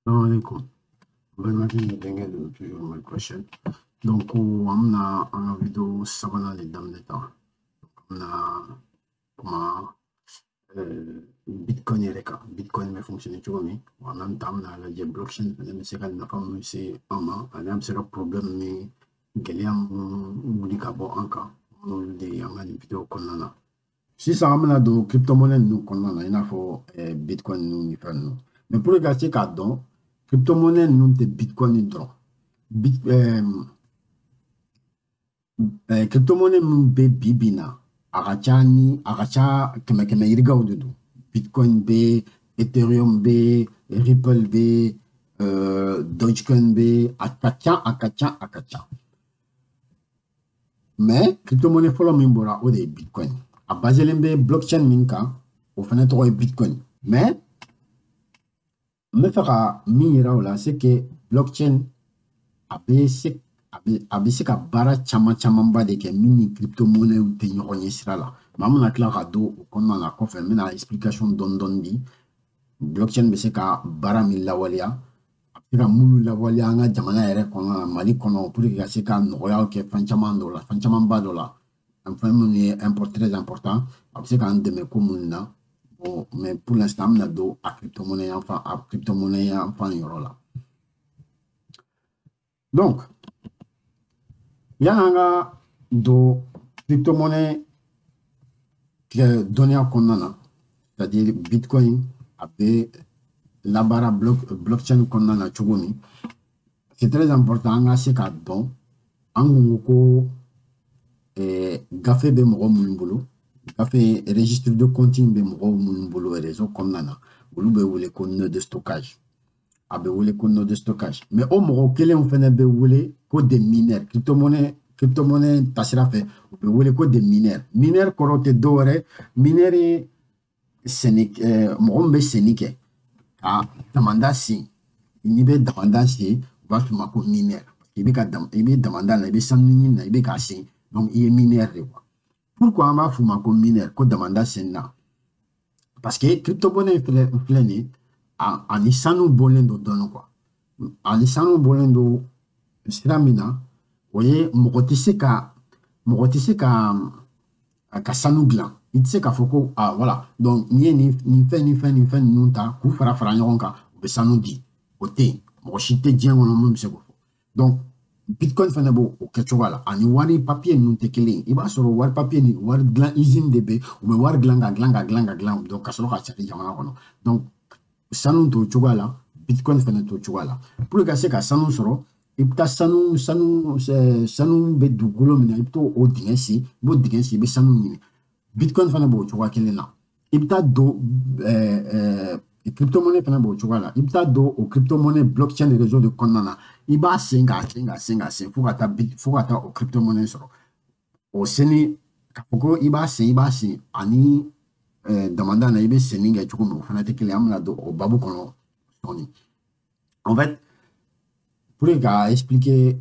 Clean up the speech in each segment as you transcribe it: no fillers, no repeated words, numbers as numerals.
Alaikum. Balimakɛ ni denkɛ don, toujours Mali Kura. Donc an bɛna an ka vidéo sabanan de daminɛ tan. An bɛna kuma Bitcoin yɛrɛ kan, Bitcoin bɛ fonctionner cogo min. En même temps, an bɛna lajɛ blockchain fɛnɛ bɛ se ka nafa min se an ma, ani an bɛ se ka problème ni gɛlɛya mun wuli ka bɔ an kan. N'olu de ye an ka nin vidéo kɔnɔna na. Sisan an bɛna don crypto-monnaie ninnu kɔnɔna na, i n'a fɔ Bitcoin ninnu ni fɛn ninnu. Mais pour que ka se k'a dɔn, crypto-monnaie ninnu tɛ Bitcoin dɔrɔn. Crypto-monnaie min bɛ bi bi in na, a ka ca ni a ka ca kɛmɛ kɛmɛ yirikaw de don. Bitcoin bɛ, Ethereum bɛ, Ripple bɛ, Dogecoin bɛ, a ka ca, a ka ca, a ka ca. Mais crypto-monnaie fɔlɔ min bɔra, o de ye Bitcoin. A baselen bɛ blockchain min kan, o fana tɔgɔ ye Bitcoin. Mais n bɛ fɛ ka min yira o la, c'est que blockchain a bɛ se ka baara caman camanba de kɛ min ni crypto-monnaie tɛ ɲɔgɔn ye sira la. Mais an bɛna tila ka don o kɔnɔna na kɔfɛ, n bɛna explication dɔɔni dɔɔni di. Blockchain bɛ se ka baara min lawaleya, a bɛ se ka minnu lawaleya an ka jamana yɛrɛ kɔnɔna na, Mali kɔnɔ, pour que ka se ka nɔgɔyaw kɛ fɛn caman dɔ la, fɛn camanba dɔ la. Fɛn minnu ye très important, a bɛ se k'an dɛmɛ ko minnu na. Bon, mais pour l'instant, an bɛna don a crypto-monnaie yanfan, a crypto-monnaie yanfan yɔrɔ la. Donc, yan'an ka don crypto-monnaie dɔnniya kɔnɔna na, c'est-à-dire Bitcoin a bɛ labaara blockchain kɔnɔna na cogo min, c'est très important an ka se k'a dɔn. An kun ko ko gafe bɛ mɔgɔ minnu bolo, gafe registre de compte bɛ mɔgɔw minnu bolo réseau kɔnɔna na, olu bɛ wele ko nœud de stockage. A bɛ wele ko nœud de stockage, mais o mɔgɔ kelenw fɛnɛ bɛ wele ko des mineurs. Crypto-monnaie tasira fɛ, u bɛ wele ko des mineurs. Mineur kɔrɔ tɛ dɔwɛrɛ, mineur ye sɛnɛ, mɔgɔ min bɛ sɛnɛ kɛ ka damanda sen. N'i bɛ damanda sen, u b'a f'i ma ko mineur. I bɛ ka i bɛ damanda la, i bɛ sanu ɲini na, i bɛ k'a sen, donc i ye mineur de quoi. Pourquoi an b'a f'u ma ko mineur, ko damanda sen na? Parce que crypto-monnaie filɛ nin ye, ani sanu bɔlen don dɔɔnin quoi. Ani sanu bɔlen don sira min na, o ye mɔgɔ tɛ se ka sanu dilan. I tɛ se k'a fɔ ko ah voilà, donc n'i ye nin fɛn ni fɛn ni fɛn ninnu ta k'u fara fara ɲɔgɔn kan, u bɛ sanu di. O tɛ yen, mɔgɔ si tɛ diɲɛ kɔnɔ min bɛ se k'o fɔ. Donc Bitcoin fana b'o o kɛcogoya la. Ani wari papier ninnu tɛ kelen ye. I b'a sɔrɔ wari papier ni wari dilan usine de bɛ, u bɛ wari dilan ka dilan ka dilan ka dilan, donc ka sɔrɔ ka cari jamana kɔnɔ. Donc sanu t'o cogoya la, Bitcoin fana t'o cogoya la. Pour que ka se ka sanu sɔrɔ, i bɛ taa sanu bɛ dugukolo min na, i bɛ t'o o dingɛ sen, i b'o dingɛ sen, i bɛ sanu ɲini. Bitcoin fana b'o cogoya kelen na. I bɛ taa don crypto-monnaie fana b'o cogoya la. I bɛ taa don o crypto-monnaie blockchain réseau de kɔnɔna na, i b'a sen k'a sen k'a sen k'a sen fo ka taa o crypto-monnaie sɔrɔ. O senni, k'a fɔ ko i b'a sen, i b'a sen ani damanda na, i bɛ senni kɛ cogo min, o fana tɛ kelen ye. An bɛna don o babu kɔnɔ sɔɔni. En fait, pour ka expliquer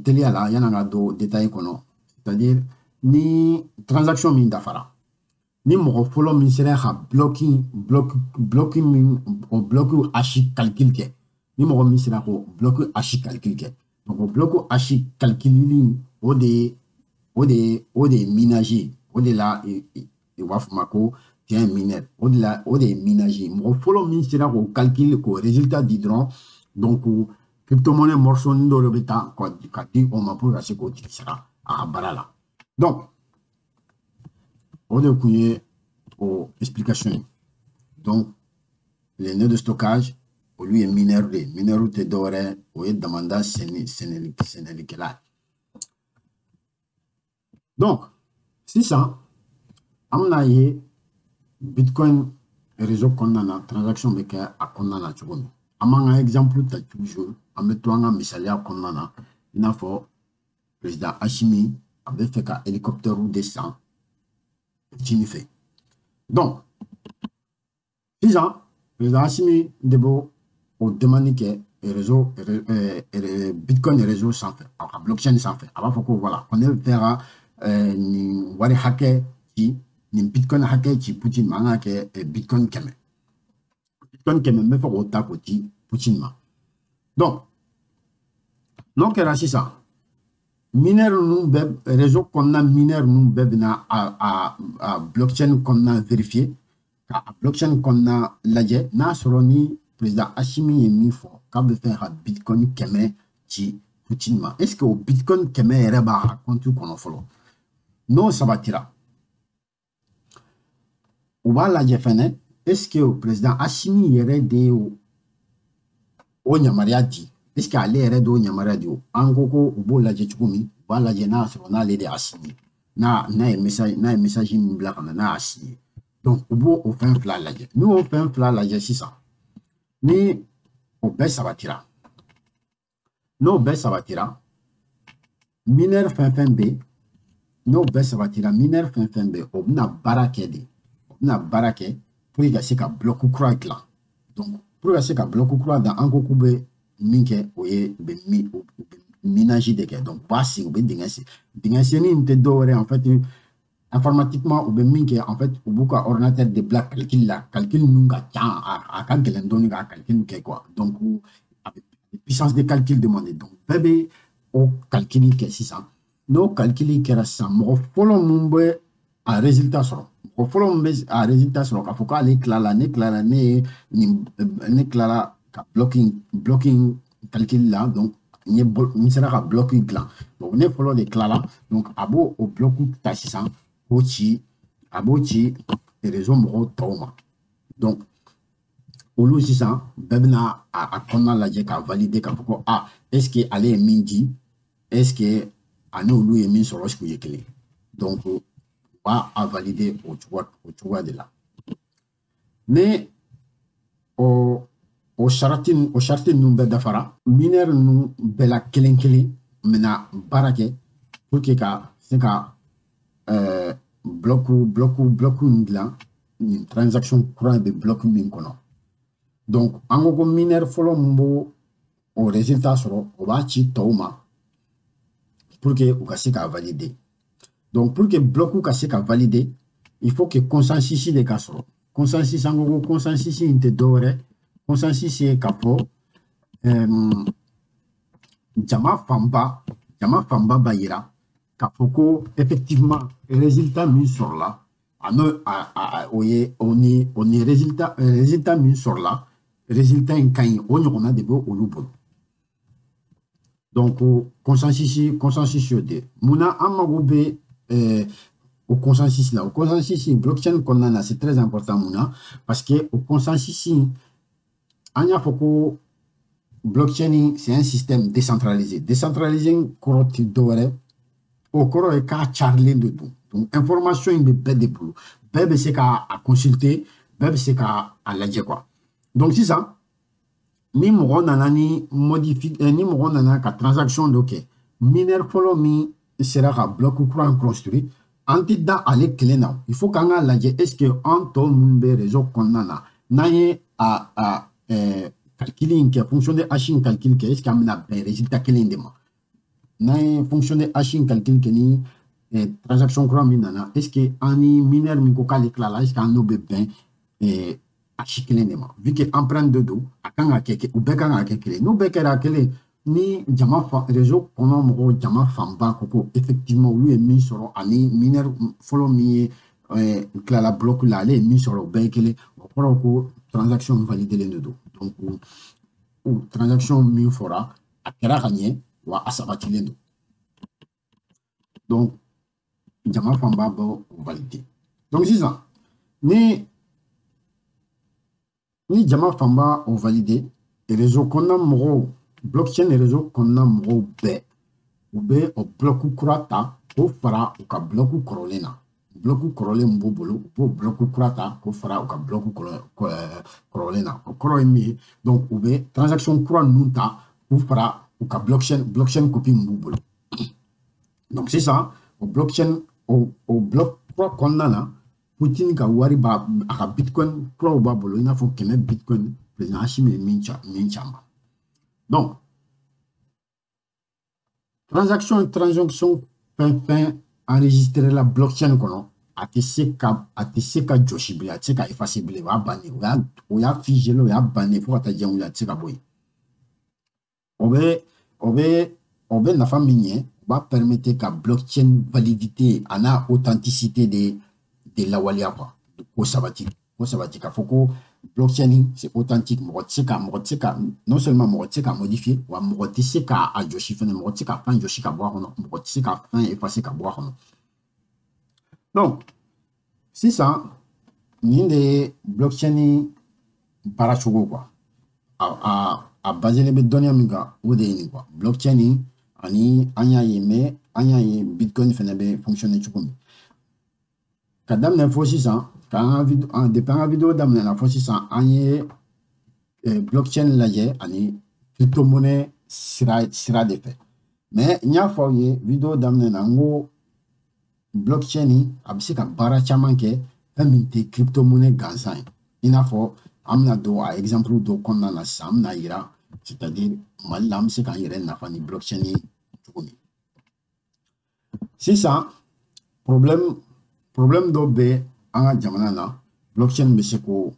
teliya la, yan'an ka don détail kɔnɔ, c'est-à-dire ni transaction min dafara, ni mɔgɔ fɔlɔ min sera ka bloc min, o bloc hash calcul kɛ, ni mɔgɔ min sera k'o bloc hash calcul kɛ, donc o bloc hash calculili, o de ye minage ye. O de la u b'a fɔ ma ko t'es un mineur. O de la, o de ye minage ye. Mɔgɔ fɔlɔ min sera k'o calcul, k'o résultat di dɔrɔn, donc crypto-monnaie morceau dɔ de bɛ taa ka di o ma pour ka se k'o tigi sara a ka baara la. Donc o de kun ye o explication ye. Donc les nœuds de stockage, olu ye mineur de ye. Mineur tɛ dɔwɛrɛ, o ye damanda sɛnɛ sɛnɛlikɛla ye. Donc sisan an bɛna ye Bitcoin réseau kɔnɔna na, transaction bɛ kɛ a kɔnɔna na cogo min. An b'an ka exemple ta toujours, an bɛ to an ka misaliya kɔnɔna na, i n'a fɔ président Assimi a bɛ fɛ ka hélicoptère de san Poutine fɛ. Donc sisan président Assimi de b'o o demande kɛ réseau Bitcoin réseau sanfɛ, a ka blockchain sanfɛ. A b'a fɔ ko voilà, ko ne bɛ fɛ ka nin wari hakɛ ci, nin Bitcoin hakɛ ci Poutine ma. An k'a kɛ Bitcoin 100, Bitcoin 100, n bɛ fɛ k'o ta k'o di. Poutine ma. Donc n'o kɛra sisan, mineur ninnu bɛɛ, réseau kɔnɔna mineur ninnu bɛɛ bɛna a blockchain kɔnɔna vérifier, ka a blockchain kɔnɔna lajɛ n'a sɔrɔ ni président Assimi ye min fɔ k'a bɛ fɛ ka bitcoin 100 ci Poutine ma, est ce que o bitcoin 100 yɛrɛ b'a ka compte kɔnɔ fɔlɔ? N'o sabatira, u b'a lajɛ fɛnɛ est ce que o président Assimi yɛrɛ de ye o yamaruya di, est ce que ale yɛrɛ de y'o yamaruya di? O an ko ko u b'o lajɛ cogo min, u b'a lajɛ n'a sɔrɔ n'ale de y'a signé, n'a ye message min bila ka na, n'a y'a signé. Donc u b'o o fɛn fila lajɛ. N'u y'o fɛn fila lajɛ sisan, ni o bɛɛ sabatira, n'o bɛɛ sabatira, mineur fɛn fɛn bɛ yen, n'o bɛɛ sabatira, mineur fɛn fɛn bɛ yen, o bɛna baara kɛ de, o bɛna baara kɛ pour que ka se ka bloc kura dilan. Donc pour ka se ka bloc kura dilan, an ko k'u bɛ min kɛ, o ye u bɛ min, u bɛ minage de kɛ. Donc u b'a sen, u bɛ dingɛ sen. Dingɛ senni in tɛ dɔwɛrɛ ye, en fait, informatiquement, u bɛ min kɛ, en fait, u b'u ka ordinateur de bila calcul la. Calcul ninnu ka ca, a ka gɛlɛn dɔɔni ka calcul kɛ quoi. Donc a bɛ puissance de calcul demander. Donc bɛɛ bɛ o calcul kɛ sisan. N'o calcul kɛra sisan, mɔgɔ fɔlɔ mun bɛ a résultat sɔrɔ, mɔgɔ fɔlɔ min bɛ a résultat sɔrɔ k'a fɔ k'ale tilala, ne tilala, ne ye nin, ne tilala ka bloc in calcul la, donc n ye n sera ka bloc dilan, donc ne fɔlɔ de tilala. Donc a b'o o bloc ta sisan k'o ci, a b'o ci réseau mɔgɔw tɔw ma. Donc olu sisan bɛɛ bɛna a kɔnɔna lajɛ k'a valider, k'a fɔ ko ah, est ce que ale ye min di, est ce que ani olu ye min sɔrɔ, est ce que u ye kelen? Donc u b'a a valider o cogoya de la. Ni o sarati ninnu bɛɛ dafara, mineur ninnu bɛɛ la kelen kelen bɛna baara kɛ pour que ka se ka bloc in dilan, nin transaction kura bɛ bloc min kɔnɔ. Donc an ko ko mineur fɔlɔ min b'o o résultat sɔrɔ, o b'a ci tɔw ma pour que u ka se k'a valider. Donc pour que bloc ka se ka valider, il faut que consensus de ka sɔrɔ. Consensus, an ko ko consensus in tɛ dɔwɛrɛ, consensus ye k'a fɔ jama fanba b'a yira k'a fɔ ko effectivement résultat min sɔrɔla, a n'o a o ye o ni résultat min sɔrɔla, résultat in ka ɲi, o ɲɔgɔnna de bɛ olu bolo. Donc consensus y'o de. Munna an mago bɛ o consensus la? O consensus blockchain kɔnɔna na, c'est très important. Munna? Parce que o consensus, an y'a fɔ ko blockchain, c'est un système décentralisé. Décentralisé kɔrɔ tɛ dɔwɛrɛ, o kɔrɔ ye k'a carilen de don. Donc information in bɛ bɛɛ de bolo, bɛɛ bɛ se k'a consulter, bɛɛ bɛ se k'a lajɛ quoi. Donc sisan ni mɔgɔ nana ni modifi ni mɔgɔ nana ka transaction dɔ kɛ, mineur fɔlɔ min sera ka bloc kura construire, an tɛ da ale kelen na. Il faut k'an k'a lajɛ est ce que an tɔ minnu bɛ réseau kɔnɔna na, n'an ye a calcul in kɛ, fonction de hash in calcul kɛ, est ce que an bɛna bɛn résultat kelen de ma? N'an ye fonction de hash in calcul kɛ ni transaction kura min nana, est ce que an ni mineur min ko k'ale tilala, est ce que an n'o bɛ bɛn hash kelen de ma? Vu que empreinte de don, a kan ka kɛ, u bɛɛ kan ka kɛ kelen. N'u bɛɛ kɛra kelen, ni jama fa réseau kɔnɔ mɔgɔw jama fanba ko ko effectivement olu ye min sɔrɔ ani mineur fɔlɔ min ye tilala bloc la, ale ye min sɔrɔ, o bɛɛ ye kelen, o kɔrɔ ko transaction validelen de don. Donc o transaction min fɔra, a kɛra ka ɲɛ wa a sabatilen don. Donc jama fanba b'o valider. Donc sisan ni jama fanba o valider, réseau kɔnɔna mɔgɔw, blockchain réseau kɔnɔna mɔgɔw bɛɛ, u bɛ o bloc kura ta k'o fara u ka bloc kɔrɔlen na. Bloc kɔrɔlen min b'u bolo, u b'o bloc kura ta k'o fara u ka bloc kɔrɔlen na. O kɔrɔ ye min ye, donc u bɛ transaction kura ninnu ta k'u fara u ka blockchain copie min b'u bolo. Donc sisan o blockchain o bloc kura kɔnɔna na, Poutine ka wari b'a, a ka bitcoin kuraw b'a bolo, i n'a fɔ 100 bitcoin, président Assimi ye min caman. Donc transaction fɛn fɛn enregistré la blockchain kɔnɔ. a tɛ se ka jɔsi bilen, a tɛ se ka effacer bilen, o y'a bannen, o y'a figé, o y'a bannen fo ka taa diɲɛ wuli, a tɛ se ka bɔ yen. O bɛ nafa min ɲɛ, o b'a permettre ka blockchain validité a n'a authenticité de lawaleya quoi, k'o sabati k'a fɔ ko blockchain c'est authentique, mɔgɔ tɛ se ka non seulement mɔgɔ tɛ se ka modifier, wa mɔgɔ tɛ se k'a jɔsi fɛnɛ, mɔgɔ tɛ se ka fɛn jɔsi ka bɔ a kɔnɔ, mɔgɔ tɛ se ka fɛn effacer ka bɔ a kɔnɔ. Donc sisan nin de ye blockchain baara cogo quoi, a basé bɛ dɔnniya min kan, o de ye nin quoi. Blockchain ani an y'a ye, mais an y'a ye bitcoin fɛnɛ bɛ fonctionner cogo min. Ka daminɛ fo sisan, depuis an ka vidéo daminɛ na fo sisan, an ye blockchain lajɛ ani crypto-monnaie sira de fɛ. Mais n y'a fɔ aw ye vidéo daminɛ na, n ko blockchain a bɛ se ka baara caman kɛ fɛn min tɛ crypto-monnaie gansan ye. I n'a fɔ an bɛna don a exemple dɔw kɔnɔna na sisan, an bɛna yira, c'est-à-dire Mali la an bɛ se k'an yɛrɛ nafa ni blockchain ye cogo min. Sisan problème dɔ bɛ an ka jamana na, blockchain bɛ se k'o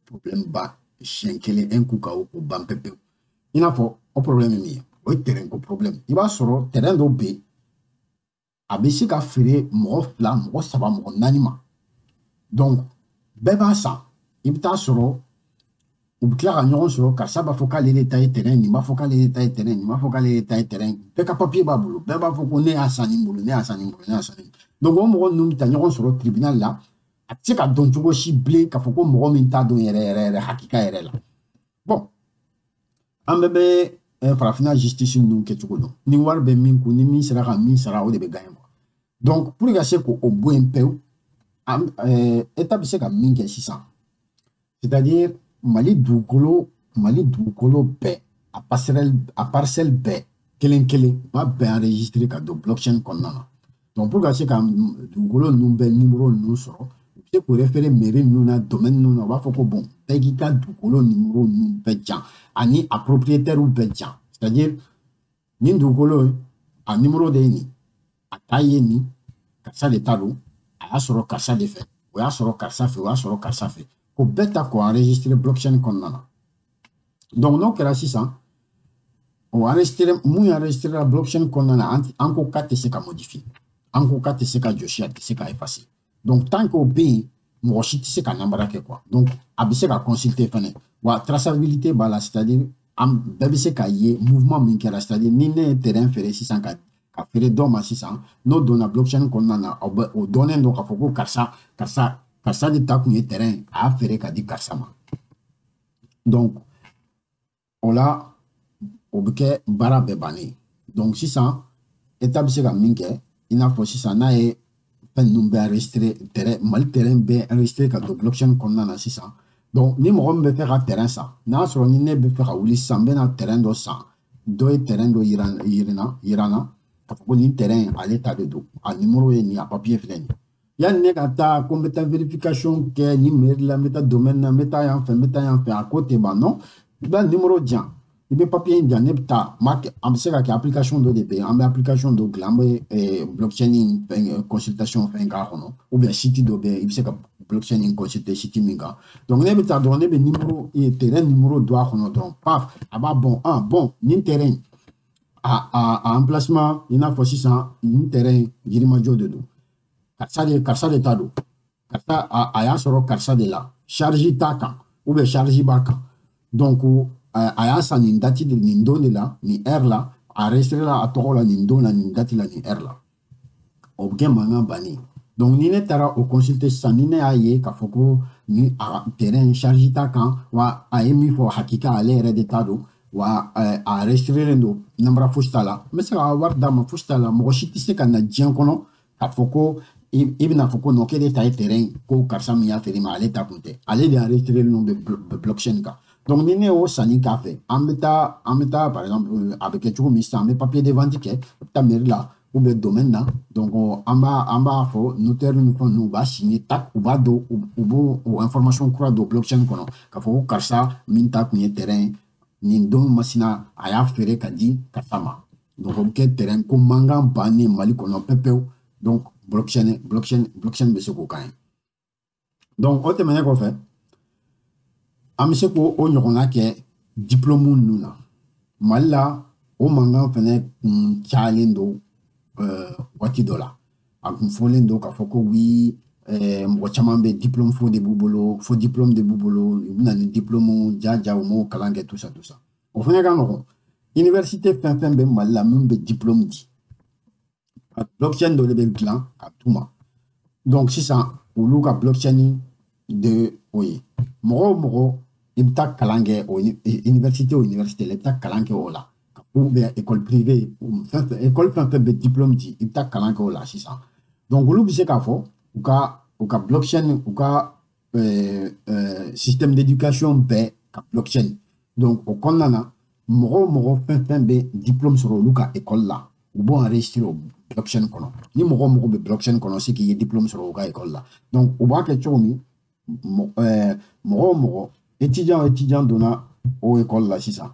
problème ban siɲɛ kelen, un coup ka o ban pewu pewu. I n'a fɔ o problème ye min ye, o ye terrain ko problème. I b'a sɔrɔ terrain dɔw bɛ yen, a bɛ se ka feere mɔgɔ 2, mɔgɔ 3, mɔgɔ 4 ma. Donc bɛɛ b'a san, i bɛ taa sɔrɔ u bɛ tila ka ɲɔgɔn sɔrɔ, karisa b'a fɔ k'ale de ta ye terrain, nin b'a fɔ k'ale de ta ye terrain, nin b'a fɔ k'ale de ta ye terrain, bɛɛ ka papier b'a bolo, bɛɛ b'a fɔ ko ne y'a san nin bolo, ne y'a san nin bolo, ne y'a san nin bolo. Donc o mɔgɔ ninnu bɛ taa ɲɔgɔn sɔrɔ tribunal la, a tɛ se ka dɔn cogo si bilen k'a fɔ ko mɔgɔ min t'a dɔn yɛrɛ yɛrɛ yɛrɛ hakika yɛrɛ la. Bon, an bɛɛ bɛ farafinna justice ninnu kɛcogo dɔn, ni wari bɛ min kun, ni min sera ka min sara, o de bɛ gagner quoi. Donc pour ka se k'o bɔ yen pewu, État bɛ se ka min kɛ sisan, c'est-à-dire Mali dugukolo bɛɛ, a parcelle bɛɛ kelen kelen, u b'a bɛɛ enregistrer ka don blockchain kɔnɔna na. Donc pour ka se ka dugukolo ninnu bɛɛ numéro ninnu sɔrɔ, u bɛ se k'o référer mairie ninnu na, domaine ninnu na, u b'a fɔ ko bon, bɛɛ k'i ka dugukolo numéro ninnu bɛɛ jan ani a propriétaire bɛɛ jan, c'est-à-dire nin dugukolo a numéro de ye nin, a ta ye nin, karisa de ta don, a y'a sɔrɔ karisa de fɛ, o y'a sɔrɔ karisa fɛ, o y'a sɔrɔ karisa fɛ, ko bɛɛ ta k'o enregistrer blockchain kɔnɔna na. Donc n'o kɛra sisan, o enregistré, mun enregistré la blockchain kɔnɔna na, an ko k'a tɛ se ka modifier, an ko k'a tɛ se ka jɔsi, a tɛ se ka effacer. Donc tant qu'o bɛ yen, mɔgɔ si tɛ se ka namara kɛ quoi. Donc a bɛ se ka consulter fɛnɛ, wa traçabilité b'a la, c'est-à-dire an bɛɛ bɛ se k'a ye mouvement min kɛra, c'est-à-dire ni ne ye terrain feere sisan ka feere dɔ ma sisan, n'o donna blockchain kɔnɔna na, o dɔnnen don k'a fɔ ko karisa de ta kun ye terrain, a y'a feere ka di karisa ma. Donc o la o bɛ kɛ baara bɛɛ bannen. Donc sisan État bɛ se ka min kɛ, i n'a fɔ sisan n'a ye fɛn ninnu bɛɛ enregistré, terrain Mali terrain bɛɛ enregistré ka don blockchain kɔnɔna na sisan. Donc ni mɔgɔ min bɛ fɛ ka terrain san, n'a y'a sɔrɔ ni ne bɛ fɛ ka wuli sisan, n bɛna terrain dɔ san, dɔ ye terrain dɔ yira n na k'a fɔ ko nin terrain ale ta de don, a numéro ye nin, a papier filɛ nin ye. Yanni ne ka taa ko n bɛ taa vérification kɛ nin mairie la, n bɛ taa domaine na, n bɛ taa yan fɛ, n bɛ taa yan fɛ, a ko tɛ ban. Non, i b'a numéro di yan, i bɛ papier in di yan, ne bɛ taa, an bɛ se ka kɛ application dɔ de bɛ yen, an bɛ application dɔ dilan, an bɛ blockchain fɛn consultation fɛn k'a kɔnɔ, ou bien site dɔ bɛ yen, i bɛ se ka blockchain in consulter site min kan. Donc ne bɛ taa dɔrɔn, ne bɛ numéro terrain numéro don a kɔnɔ dɔrɔn, paf, a b'a bɔn, ah bon, nin terrain a emplacement, i n'a fɔ sisan nin terrain Yirimajɔ de don, karisa de ta don, karisa a y'a sɔrɔ karisa de la, charge t'a kan ou bien charge b'a kan. Donc a y'a san nin date de, nin don de la, nin heure la, a enregistré la a tɔgɔ la nin don la, nin date la, nin heure la. O bɛ kɛ mankan bannen. Donc ni ne taara o consulter sisan, ni ne y'a ye k'a fɔ ko ni a terrain charge t'a kan, wa a ye min fɔ hakika ale yɛrɛ de ta don, wa a enregistré don, namara fosi t'a la, n bɛ se ka wari d'a ma, fosi t'a la. Mɔgɔ si tɛ se ka na diɲɛ kɔnɔ k'a fɔ ko i bɛna fɔ ko non, k'e de ta ye terrain, ko karisa min y'a feere ma, ale ta kun tɛ, ale de enregistré don bɛ blockchain kan. Donc ni ne y'o sanni k'a fɛ, an bɛ taa par exemple a bɛ kɛ cogo min sisan, an bɛ papier de vente kɛ, i bɛ taa mairie la ou bien domaine na. Donc an b'a fɔ notaire ni fɛn ninnu, u b'a signer, tac, u b'a don, u b'o o information kura don blockchain kɔnɔ k'a fɔ ko karisa min ta kun ye terrain, nin don masina a y'a feere ka di karisa ma. Donc o bɛ kɛ terrain ko mankan bannen Mali kɔnɔ pewu pewu. Donc Blockchain bɛ se k'o k'an ye. Donc o tɛmɛnen kɔfɛ, an bɛ se k'o ɲɔgɔnna kɛ diplôme ninnu na. Mali la, o mankan fɛnɛ kun cayalen don waati dɔ la. A kun fɔlen don k'a fɔ ko oui, mɔgɔ caman bɛ diplôme faux de b'u bolo, faux diplôme de b'u bolo, u bɛ na ni diplôme jaja, u m'o kalan kɛ, tout ça tout ça. O fɛnɛ ka nɔgɔn. Université fɛn fɛn bɛ Mali la min bɛ diplôme di, blockchain dɔ de bɛ dilan ka d'u ma. Donc sisan olu ka blockchain de o ye, mɔgɔ o mɔgɔ i bɛ taa kalan kɛ o université, o université la i bɛ taa kalan kɛ o la, ou bien école privée, fɛn fɛn, école fɛn fɛn bɛ diplôme di, i bɛ taa kalan kɛ o la sisan. Donc olu bɛ se k'a fɔ u ka blockchain, u ka système d'éducation bɛɛ ka blockchain. Donc o kɔnɔna na, mɔgɔ o mɔgɔ fɛn fɛn bɛ diplôme sɔrɔ olu ka école la, u b'o enregistrer o blockchain kɔnɔ. Ni mɔgɔ o mɔgɔ bɛ blockchain kɔnɔ, c'est k'i ye diplôme sɔrɔ u ka école la. Donc u b'a kɛ cogo min, mɔgɔ o mɔgɔ, étudiant o étudiant donna o école la sisan,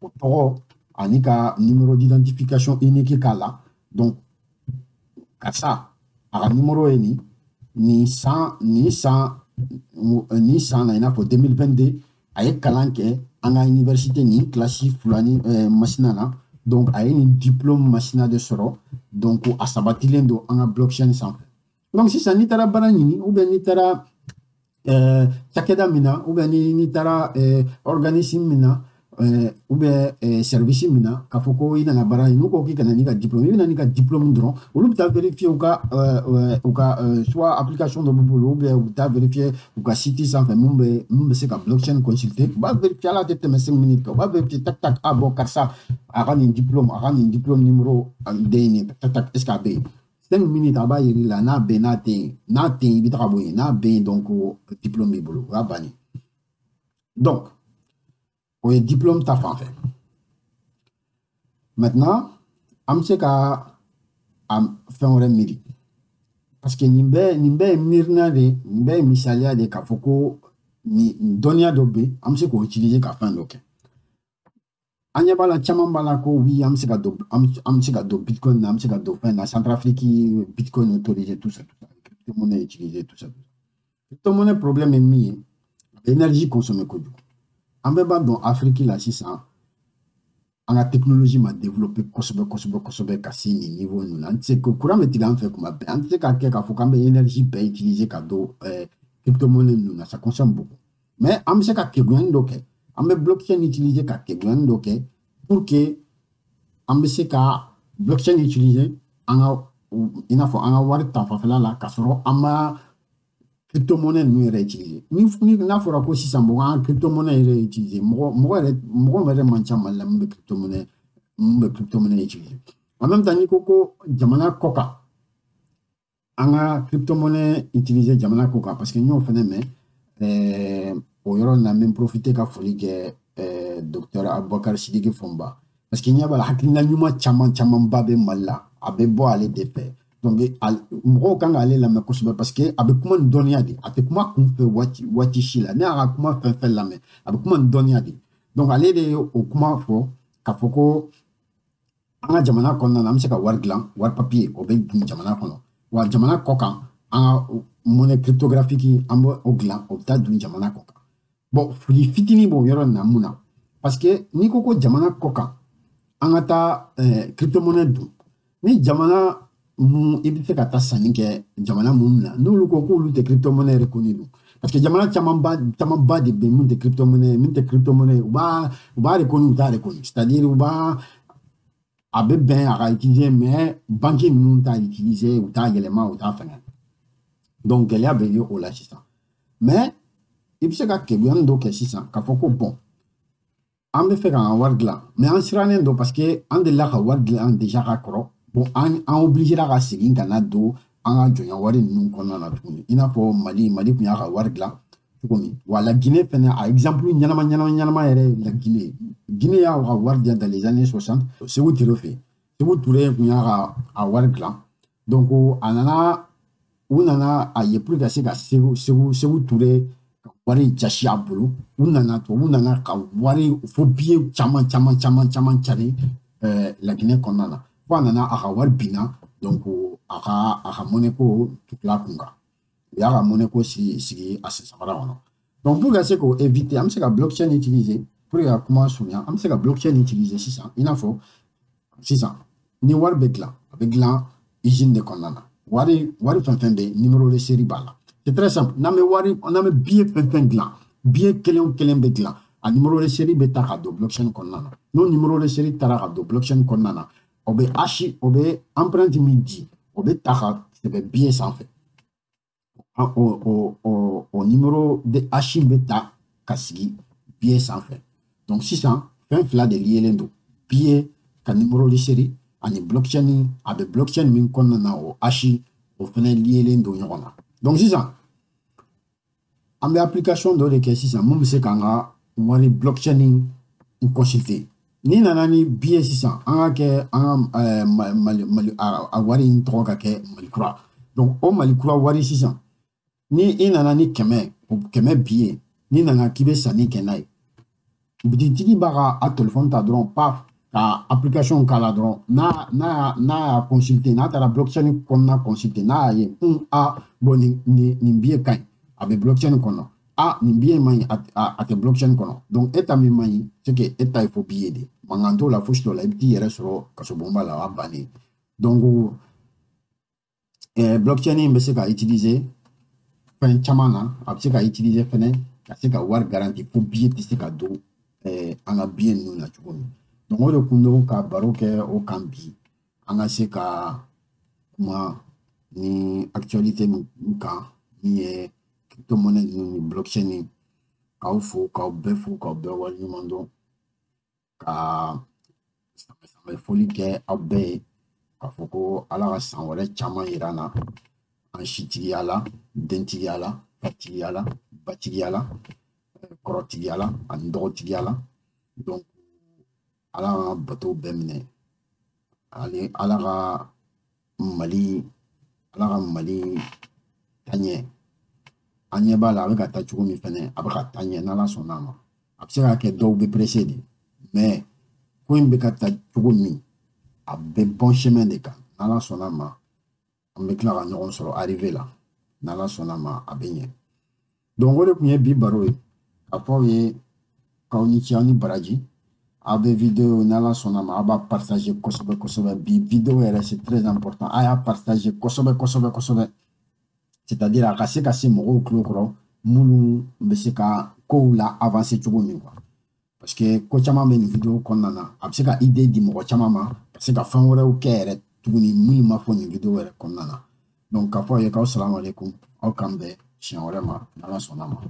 o tɔgɔ ani ka numéro d'identification unique k'a la. Donc karisa, a ka numéro ye nin, nin san, nin san, nin san na, i n'a fɔ 2022, a ye kalan kɛ an ka université nin kilasi fila ni masina na. Donc a ye nin diplôme masina de sɔrɔ. Donc a sabatilen don an ka blockchain sanfɛ. Donc sisan n'i taara baara ɲini, ou bien n'i taara cakɛda min na, ou bien n'i taara organisme min na, ou bien service min na, k'a fɔ ko i nana baara ɲini, n'u ko k'i ka na n'i ka diplôme, i bɛ na n'i ka diplôme dɔrɔn, olu bɛ taa vérifier u ka soit application dɔ b'u bolo, ou bien u bɛ taa vérifier u ka site sanfɛ mun bɛ se ka blockchain consulter. U b'a vérifier, ala tɛ tɛmɛ 5 minutes kan, u b'a vérifier, tak tak, ah bon, karisa, a ka nin diplôme, a ka nin diplôme numéro de ye nin, tak tak, est ce que a bɛ yen? 5 minutes a b'a yir'i la n'a bɛ yen, n'a tɛ yen. N'a tɛ yen, i bɛ taga bɔ yen. N'a bɛ yen, donc diplôme b'i bolo, o y'a bannen. Donc o ye diplôme ta fan fɛ. Maintenant an bɛ se ka a fɛn wɛrɛ miiri, parce que nin bɛɛ ye miirina de, nin bɛɛ ye misaliya de k'a fɔ ko nin dɔnniya dɔ bɛ yen, an bɛ se k'o utiliser ka fɛn dɔ kɛ. An ɲɛ b'a la, caman b'a la ko oui, an bɛ se ka don bitcoin na, an bɛ se ka don fɛn na, Centrafrique bitcoin autorisé, tout ça tout ça, crypto-monnaie utilisé, tout ça tout ça. Crypto-monnaie problème ye min ye, a bɛ énergie consommer kojugu. An bɛɛ b'a dɔn, Afiriki la sisan, an ka technologie ma développé kosɛbɛ kosɛbɛ kosɛbɛ ka se nin niveau ninnu na. An tɛ se ko courant bɛ tigɛ an fɛ kuma bɛɛ, an tɛ se k'a kɛ k'a fɔ k'an bɛ énergie bɛɛ utiliser ka don crypto-monnaie ninnu na, ça consomme beaucoup. Mais an bɛ se ka kegunyani dɔ kɛ, an bɛ blockchain utiliser ka kegunyani dɔ kɛ pour que an bɛ se ka blockchain utiliser an ka, i n'a fɔ an ka wari ta fanfɛla la, k'a sɔrɔ an ma crypto-monnaie ninnu yɛrɛ utiliser. Ni n'a fɔra ko sisan mɔgɔ an crypto-monnaie yɛrɛ utiliser, mɔgɔ yɛrɛ man ca Mali la mun bɛ crypto-monnaie utiliser. En même temps, n'i ko ko jamana kɔ kan, an ka crypto-monnaie utiliser jamana kɔ kan, parce que n y'o fɛnɛ mɛn o yɔrɔ in na. N bɛ profiter ka foli kɛ docteur Abubakar Sidiki Fɔnba, parce que ɲɛ b'a la, hakilina ɲuman caman camanba bɛ Mali la, a bɛ bɔ ale de fɛ. Donc mɔgɔw kan k'ale lamɛn kosɛbɛ, parce que a bɛ kuma ni dɔnniya de, a tɛ kuma kunfɛ waati waati si la. Ne y'a ka kuma fɛn fɛn lamɛn, a bɛ kuma ni dɔnniya de. Donc ale de ye o kuma fɔ k'a fɔ ko an ka jamana kɔnɔna na, an bɛ se ka wari dilan, wari papiye, o bɛ dun jamana kɔnɔ wa jamana kɔ kan, an ka monnaie cryptographique, an bɛ o dilan, o bɛ taa dun jamana kɔ kan. Bon, fili fitinin b'o yɔrɔ in na. Mun na? Parce que n'i ko ko jamana kɔ kan, an ka taa crypto-monnaie dun, ni jamana mun i bɛ fɛ ka taa sanni kɛ jamana minnu na, n'olu ko k'olu tɛ crypto-monnaie reconnu dun? Parce que jamana camanba camanba de bɛ yen mun tɛ crypto-monnaie, u b'a reconnu, u t'a reconnu, c'est à dire u b'a, a bɛ bɛn a ka utiliser, mais banque ninnu t'a utiliser, u t'a yɛlɛma, u t'a fɛngɛ. Donc gɛlɛya bɛ ye o la sisan. Mais i bɛ se ka keguya dɔ kɛ sisan k'a fɔ ko bon, an bɛ fɛ k'an ka wari dilan, mais an sirannen don, parce que an delila ka wari dilan déjà ka kɔrɔ. Bon, an obligera ka segin ka na don an ka jɔnya wari ninnu kɔnɔna na tuguni, i n'a fɔ Mali tun y'a ka wari dilan cogo min. Wa la Guinée fɛnɛ, a exemple ɲɛnama ɲɛnama ɲɛnama yɛrɛ ye la Guinée. Guinée y'a ka wari dilan dans les années 60, Sékou Touré fɛ. Sékou Touré tun y'a ka a wari dilan. Donc a nana, u nana a ye pour ka se ka Sékou Touré ka wari jasi a bolo, u nana, tubabu nana ka wari fo billet caman caman caman caman cari la Guinée kɔnɔna na, fo a nana a ka wari binna. Donc a ka monnaie ko tugula kun kan. U y'a ka monnaie ko sigi a sen samara kɔnɔ. Donc pour ka se k'o éviter, an bɛ se ka blockchain utiliser pour ka kuma surunya. An bɛ se ka blockchain utiliser sisan, i n'a fɔ sisan ni wari bɛ dilan, a bɛ dilan usine de kɔnɔna na. Wari fɛn fɛn bɛ yen, numéro de série b'a la. C'est très simple. N'an bɛ billet fɛn fɛn dilan, billet kelen o kelen bɛ dilan, a numéro de série bɛ ta ka don blockchain kɔnɔna na. N'o numéro de série taara ka don blockchain kɔnɔna na, o bɛ hash, o bɛ empreinte min di, o bɛ ta ka sɛbɛn billet sanfɛ. O numéro de hash bɛ ta ka sigi billet sanfɛ. Donc sisan fɛn fila de liélen don, billet ka numéro de série ani blockchain, a bɛ blockchain min kɔnɔna na, o hash o fɛnɛ liélen don ɲɔgɔn na. Donc sisan an bɛ application dɔ de kɛ sisan mun bɛ se k'an ka wari blockchain in consulter. N'i nana ni billet sisan, an ka kɛ an ka Mali a wari in tɔgɔ ka kɛ Mali kura. Donc o Mali kura wari sisan, ni i nana ni 100, o 100 billet, n'i nana k'i bɛ sanni kɛ n'a ye, bitigitigi b'a ka a téléphone ta dɔrɔn, paf, ka application k'a la dɔrɔn, n'a y'a consulter, n'a taara blockchain kɔnɔna consulter, n'a y'a ye a bon nin billet ka ɲi, a bɛ blockchain kɔnɔ. A nin billet man ɲi, a tɛ blockchain kɔnɔ. Donc e ta min man ɲi, c'est que e ta ye fo billet de, mankan t'o la, fosi t'o la, i bɛ t'i yɛrɛ sɔrɔ kasobonba la, o y'a bannen. Donc blockchain in bɛ se ka utiliser fɛn caman na, a bɛ se ka utiliser fɛnɛ ka se ka wari garanti fo billet tɛ se ka don an ka billet ninnu na cogo min. Donc o de kun don ka baro kɛ o kan bi, an ka se ka kuma ni actualité min kan, min ye crypto-monnaie ninnu ni blockchain. K'aw fo, k'aw bɛɛ fo, k'aw bɛɛ waleɲuman dɔn, ka sanbɛ foli kɛ aw bɛɛ ye, k'a fɔ ko Ala ka san wɛrɛ caman yira an na, an sitigiya la, dentigiya la, fatigiya la, batigiya la, kɔrɔtigiya la ani dɔgɔtigiya la. Donc Ala ka bato bɛɛ minɛ, ale Ala ka Mali, Ala ka Mali taɲɛ. An ɲɛ b'a la a bɛ ka taa cogo min fɛnɛ, a bɛ ka taa ɲɛ n'Ala sɔnna a ma. A bɛ se ka kɛ dɔw bɛ pressé de, mais ko in bɛ ka taa cogo min, a bɛ bon chemin de kan. N'Ala sɔnna a ma, an bɛ tila ka ɲɔgɔn sɔrɔ arrivé la. N'Ala sɔnna a ma, a bɛ ɲɛ. Donc o de tun ye bi baro ye, k'a fɔ aw ye k'aw ni ce, aw ni baraji. Aw bɛ vidéo, n'Ala sɔnna ma, aw b'a partager kosɛbɛ kosɛbɛ. Bi vidéo yɛrɛ c'est très important, a y'a partager kosɛbɛ kosɛbɛ kosɛbɛ. C'est-à-dire a ka se ka se mɔgɔw tulo kɔrɔ minnu bɛ se ka kow la avancer cogo min quoi. Parce que ko caman bɛ nin vidéo kɔnɔna na, a bɛ se ka idée di mɔgɔ caman ma, ka se ka fɛn wɛrɛw kɛ yɛrɛ tuguni minnu ma fɔ nin vidéo yɛrɛ kɔnɔna na. Donc k'a fɔ aw ye k'aw salamu aleykum, aw k'an bɛn siɲɛ wɛrɛ ma n'Ala sɔnna ma.